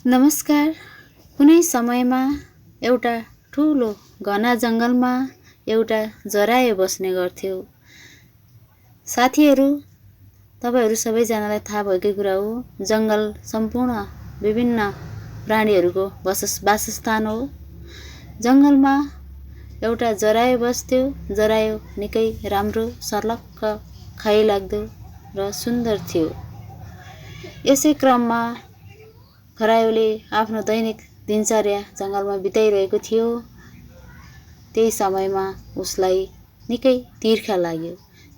नमस्कार। कुनै समयमा एउटा ठुलो घना जङ्गलमा एउटा जरायो बस्ने गर्थ्यो। साथीहरू, तपाईहरू सबैजनालाई थाहा भएकै कुरा हो, जङ्गल सम्पूर्ण विभिन्न प्राणीहरूको वासस्थान हो। जङ्गलमा एउटा जरायो बस्थ्यो। जरायो निकै राम्रो, सर्लक्क, खाइलाग्दो र सुन्दर थियो। यसै क्रममा खरायोले आफ्नो दैनिक दिनचर्या जङ्गलमा बिताइरहेको थियो। त्यही समयमा उसलाई निकै तिर्खा लाग्यो।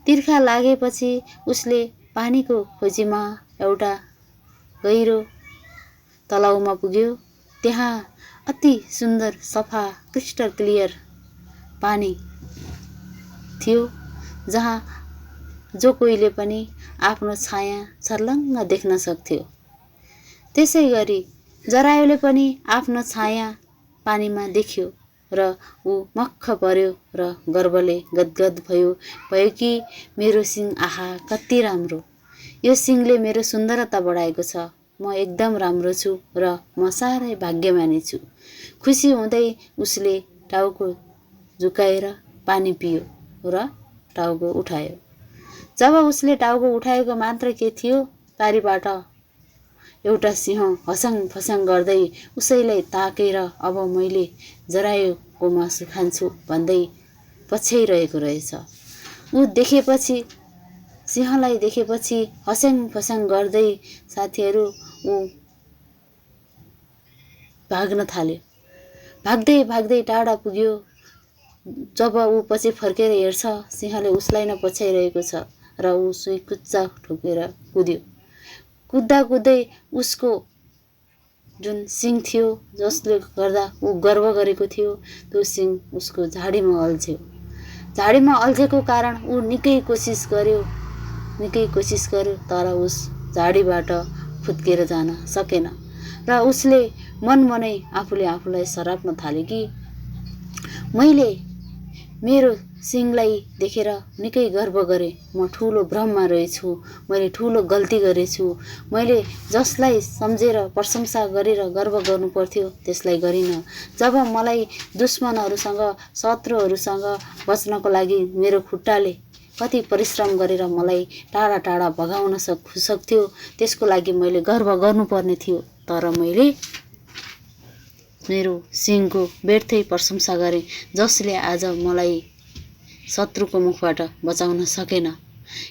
तिर्खा लागेपछि उसले पानीको खोजीमा एउटा गहिरो तलाउमा पुग्यो। त्यहाँ अति सुन्दर, सफा, क्रिस्टल क्लियर पानी थियो, जहाँ जो कोहीले पनि आफ्नो छाया छर्लङ्ग देख्न सक्थ्यो। त्यसै गरी जरायोले पनि आफ्नो छाया पानीमा देख्यो र ऊ मक्ख पर्यो र गर्वले गदगद भयो कि मेरो सिङ, आहा कति राम्रो! यो सिङले मेरो सुन्दरता बढाएको छ। म एकदम राम्रो छु र म साह्रै भाग्यमानी छु। खुसी हुँदै उसले टाउको झुकाएर पानी पियो र टाउको उठायो। जब उसले टाउको उठाएको मात्र के थियो, पारिबाट एउटा सिंह हसङ फसङ गर्दै उसैलाई ताकेर अब मैले जरायोको मासु खान्छु भन्दै पछ्याइरहेको रहेछ। सिंहलाई देखेपछि हसङ फसङ गर्दै साथीहरू ऊ भाग्न थाल्यो। भाग्दै भाग्दै टाढा पुग्यो। जब ऊ पछि फर्केर हेर्छ, सिंहले उसलाई नै पछ्याइरहेको छ र ऊ सुइकुच्चा ठोकेर कुद्यो। कुद्दा कुद्दै उसको जुन सिङ थियो, जसले गर्दा ऊ गर्व गरेको थियो, त्यो सिङ उसको झाडीमा अल्झ्यो। झाडीमा अल्झेको कारण ऊ निकै कोसिस गर्यो तर उस झाडीबाट फुत्केर जान सकेन र उसले मनमनै आफूलाई सराप्न थाल्यो कि मैले मेरो सिङलाई देखेर निकै गर्व गरे। म ठुलो भ्रममा रहेछु। मैले ठुलो गल्ती गरेछु। मैले जसलाई सम्झेर प्रशंसा गरेर गर्व गर्नु पर्थ्यो त्यसलाई गरिन। जब मलाई दुश्मनहरूसँग, शत्रुहरूसँग बच्नको लागि मेरो खुट्टाले कति परिश्रम गरेर मलाई टाढा टाढा भगाउन सक्थ्यो, त्यसको लागि मैले गर्व गर्नुपर्ने थियो। तर मैले मेरो सिङको व्यर्थै प्रशंसा गरे, जसले आज मलाई शत्रुको मुखबाट बचाउन सकेन।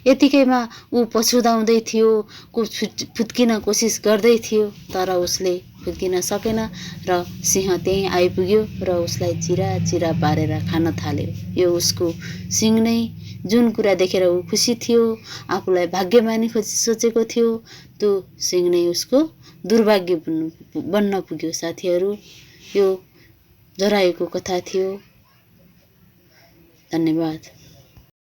यतिकैमा ऊ पछुताउँदै थियो, फुत्किन कोसिस गर्दै थियो, तर उसले फुत्किन सकेन र सिंह त्यहीँ आइपुग्यो र उसलाई चिरा चिरा पारेर खान थाल्यो। यो उसको सिङ नै, जुन कुरा देखेर ऊ खुसी थियो, आफूलाई भाग्यमानी सोचेको थियो, त्यो सिङ नै उसको दुर्भाग्य बन्न पुग्यो। साथीहरू, यो जरायोको कथा थियो। धन्यवाद।